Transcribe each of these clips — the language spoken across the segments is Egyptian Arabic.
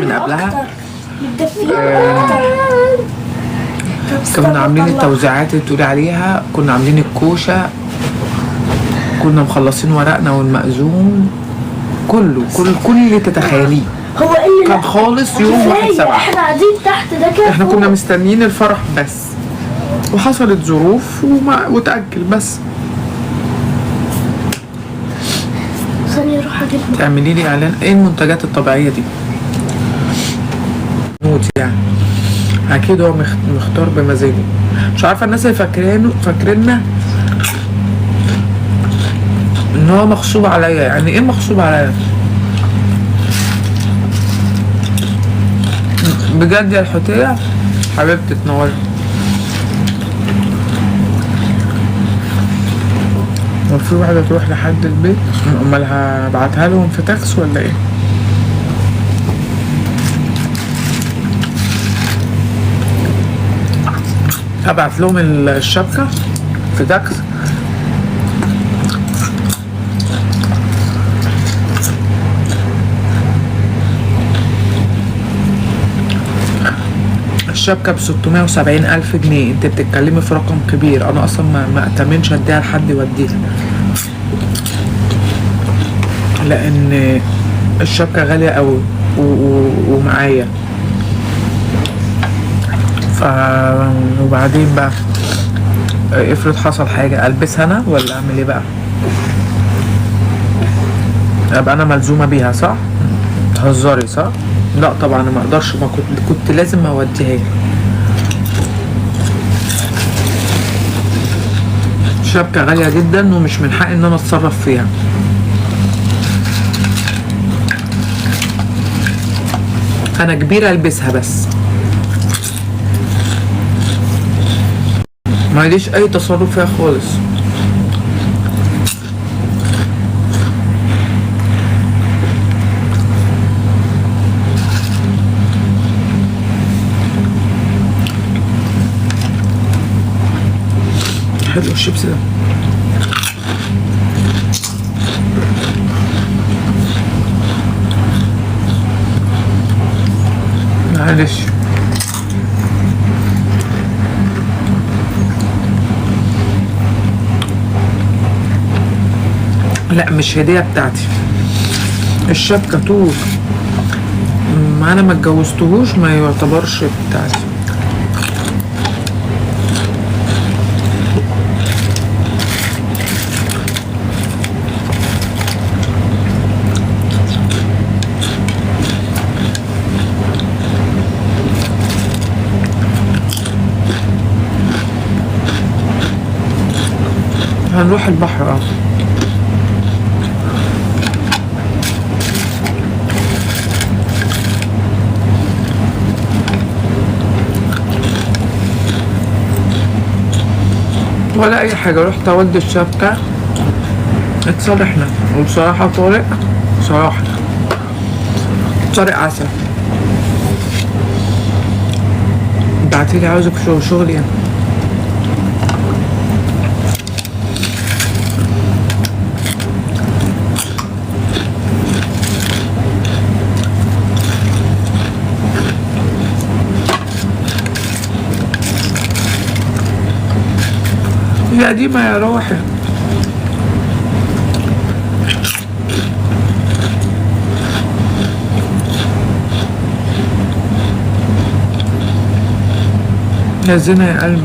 من قبلها. اكتر، متدفيين اكتر. طب استنى كنا عاملين أطلع. التوزيعات اللي بتقولي عليها، كنا عاملين الكوشة، كنا مخلصين ورقنا والمأذون كله، كل اللي تتخيليه هو ايه اللي كان لا؟ خالص يوم كفاية، 1/7. احنا قاعدين تحت ده كده احنا فوق. كنا مستنيين الفرح بس، وحصلت ظروف وتأجل بس. ثانية اروح اجيب. تعملي لي اعلان ايه المنتجات الطبيعية دي؟ موت يعني. اكيد هو مختار بمزاجه. مش عارفه الناس اللي فاكريننا ان هو مغصوب عليا. يعني ايه مغصوب عليا؟ بجد يا الحوتيه حبيبتي تنوري. وفي واحدة تروح لحد البيت، امال هبعتها لهم في تاكس ولا ايه؟ هبعت لهم الشبكة في تاكس. الشبكة ب670 ألف جنيه. انت بتتكلمي في رقم كبير. انا اصلا ما اتمنش اديها لحد يوديها، لان الشبكة غالية قوي ومعايا. ف وبعدين بقى افرض حصل حاجة، البسها انا ولا اعمل ايه بقى؟ ابقى انا ملزومة بيها صح؟ تهزري صح؟ لا طبعا انا ما اقدرش، ما كنت لازم اوديها لها. شبكة غالية جدا ومش من حقي ان انا اتصرف فيها. انا كبيرة البسها بس، ما ليش اي تصرف فيها خالص. حلو الشيبس ده. معلش لا مش هدية بتاعتي. الشبكة طول ما انا ما اتجوزتهوش ما يعتبرش بتاعتي. هنروح البحر. ولا اي حاجة. رحت اودي الشبكة، اتصالحنا. وبصراحة طارق، صراحة طارق عسل. بعتيلي عاوزك شغل يعني. يا قديمة يا روحي. يا زينة يا قلبي.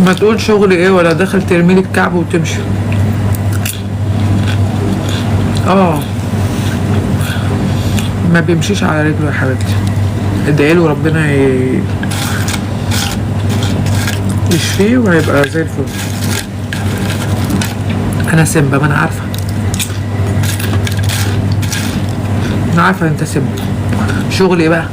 ما تقول شغل ايه ولا داخل ترميلي الكعب وتمشي. ما بيمشيش على رجله يا حبيبتي. ادعي له ربنا يشفيه وهيبقى زي الفل. انا سيمبا، ما انا عارفه، انا عارفه انت سيمبا. شغل ايه بقى؟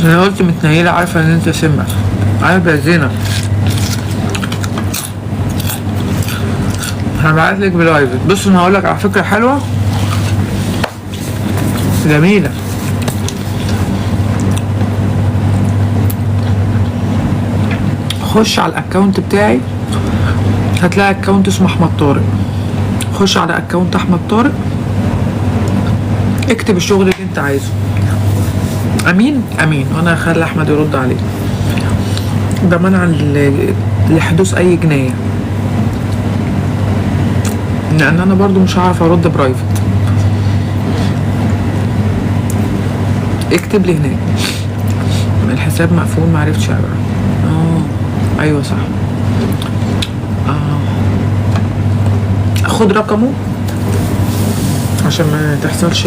انا قلت متنيله، عارفه ان انت سيمبا. عارفه يا زينه. هبعت لك private. بص انا هقول لك على فكره حلوه جميله. خش على ال account بتاعي، هتلاقي account اسمه احمد طارق. خش على account احمد طارق، اكتب الشغل اللي انت عايزه. امين امين، وانا هخلي احمد يرد عليك. ده منعا لحدوث اي جناية، لان انا برضو مش هعرف ارد private. اكتب لي هناك. الحساب مقفول، معرفتش اقرا. ايوه صح. خد رقمه عشان ما تحصلش.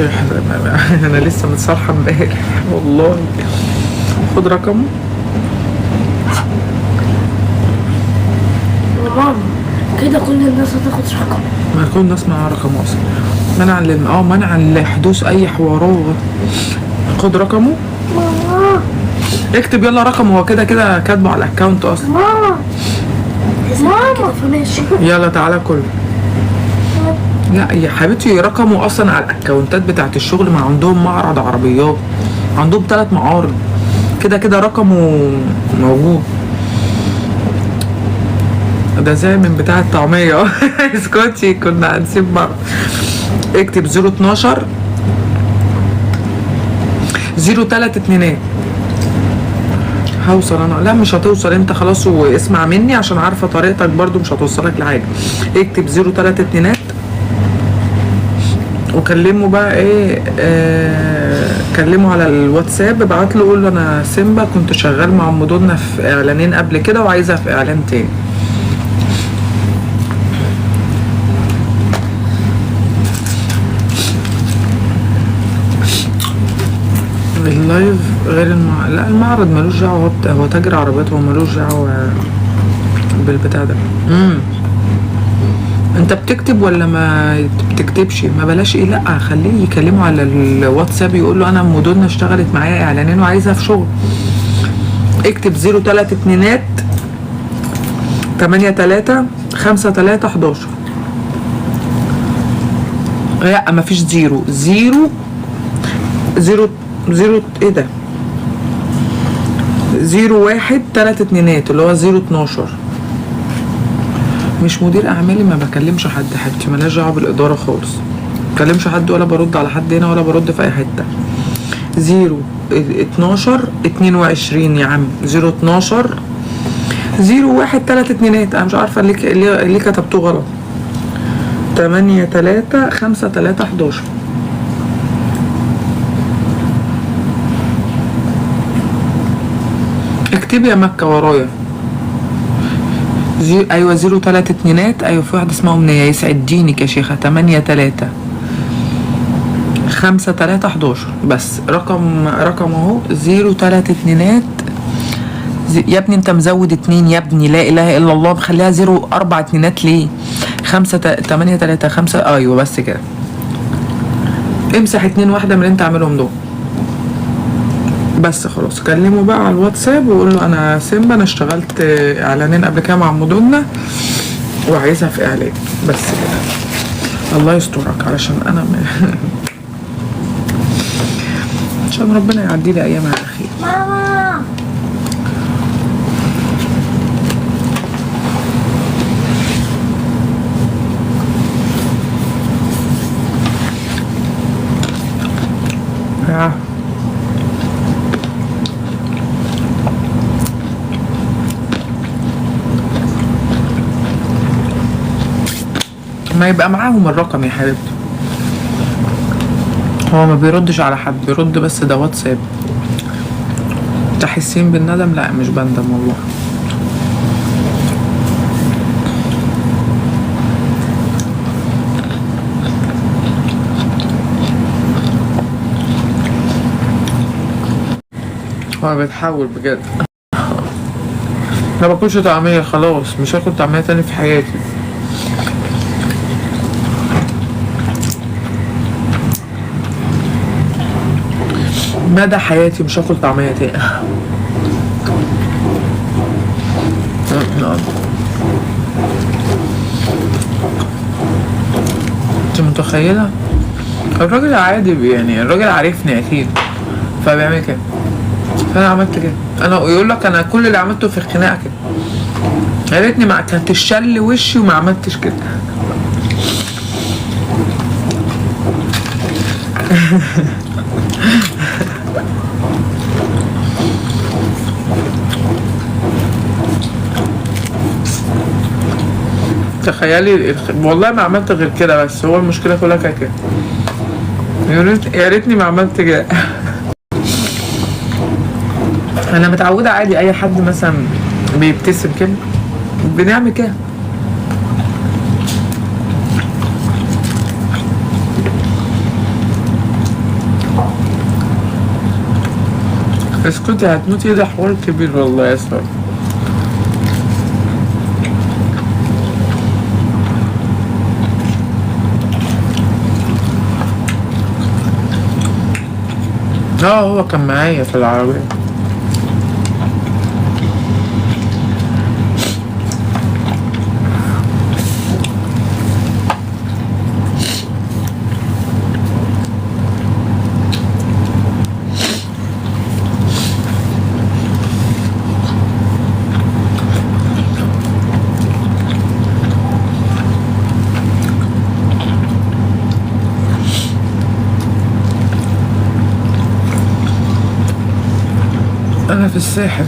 انا لسه متصالحه امبارح والله. خد رقمه. يا ماما كده كل الناس هتاخد رقم. ما كل الناس معاها رقمه اصلا. منعا لل منعا لحدوث اي حوارات. خد رقمه. ماما اكتب يلا رقمه، هو كده كده كاتبه على ال account اصلا. ماما ماما فماشي. يلا تعالى كل. لا يا حبيبتي، رقمه اصلا على الاكونتات بتاعت الشغل. ما عندهم معرض عربيات، عندهم 3 معارض، كده كده رقمه موجود. ده زي من بتاع الطعمية. اسكتي، كنا هنسيب بعض. اكتب 012 032. هوصل انا؟ لا مش هتوصل انت، خلاص واسمع مني عشان عارفه طريقتك برضو مش هتوصلك لحاجة. اكتب 032 وكلمه بقى. ايه كلمة على الواتساب، ابعت له قول له انا سيمبا، كنت شغال مع ام دودنا في اعلانين قبل كده وعايزها في اعلان تاني. ال live غير لا المعرض ملوش دعوه، هو تاجر عربيات، هو ملوش دعوه بالبتاع ده. انت بتكتب ولا ما بتكتبش؟ ما بلاش ايه، لا خليه يكلمه على الواتساب، يقول له انا ام دودنا اشتغلت معايا اعلانين وعايزها في شغل. اكتب 032 83 53 11. لا مفيش 0 0 0 0 ايه ده؟ 0 1 3 2 اللي هو 0 12. مش مدير اعمالي، ما بكلمش حد حبيبتي، مالهاش دعوه بالادارة خالص، ما بكلمش حد ولا برد على حد هنا ولا برد في اي حتة. 0 12 22 يا عم، 0 12 0 1 3 2. انا مش عارفه ليه كتبته غلط. 8 3 5 3 11. اكتبي يا مكة ورايا. ايوه 0 3 2. ايوه في واحدة اسمها أمنية، يسعد دينك يا شيخة. 8 3 5 3 11. بس رقم اهو 0 3 2. يا ابني انت مزود 2 يا ابني، لا اله الا الله، مخليها 0 4 2 ليه؟ 5 8 3 5. ايوه بس كده. امسح 2 واحدة من اللي انت عاملهم دول بس خلاص. كلمة بقى على الواتساب وقول له انا سيمبا، انا اشتغلت اعلانين قبل كده مع ام دودنا وعايزها في اعلان. بس كده، الله يسترك، علشان انا عشان ربنا يعدي لي ايام على خير. ماما ما يبقى معاهم الرقم يا حبيبتي، هو ما بيردش على حد، بيرد بس ده واتساب. تحسين بالندم؟ لا مش بندم والله. هو بتحاول بجد. ما باكلش طعمية خلاص، مش هاكل طعمية تاني في حياتي. مدى حياتي مش هاكل طعمية تاني. انت متخيلة؟ الراجل عادي يعني، الراجل عارفني اكيد، فبيعمل كده، فانا عملت كده. انا يقول لك انا كل اللي عملته في الخناقة كده. يا ريتني ما كانت الشل وشي وما عملتش كده. تخيلي والله ما عملت غير كده، بس هو المشكلة كلها كانت كده. يا ريتني ما عملت كده. انا متعوده عادي اي حد مثلا بيبتسم كده بنعمل كده. اسكتي هتموتي، ده حوار كبير والله يا ساره. هو كان معايا في العربية. أنا في الساحل.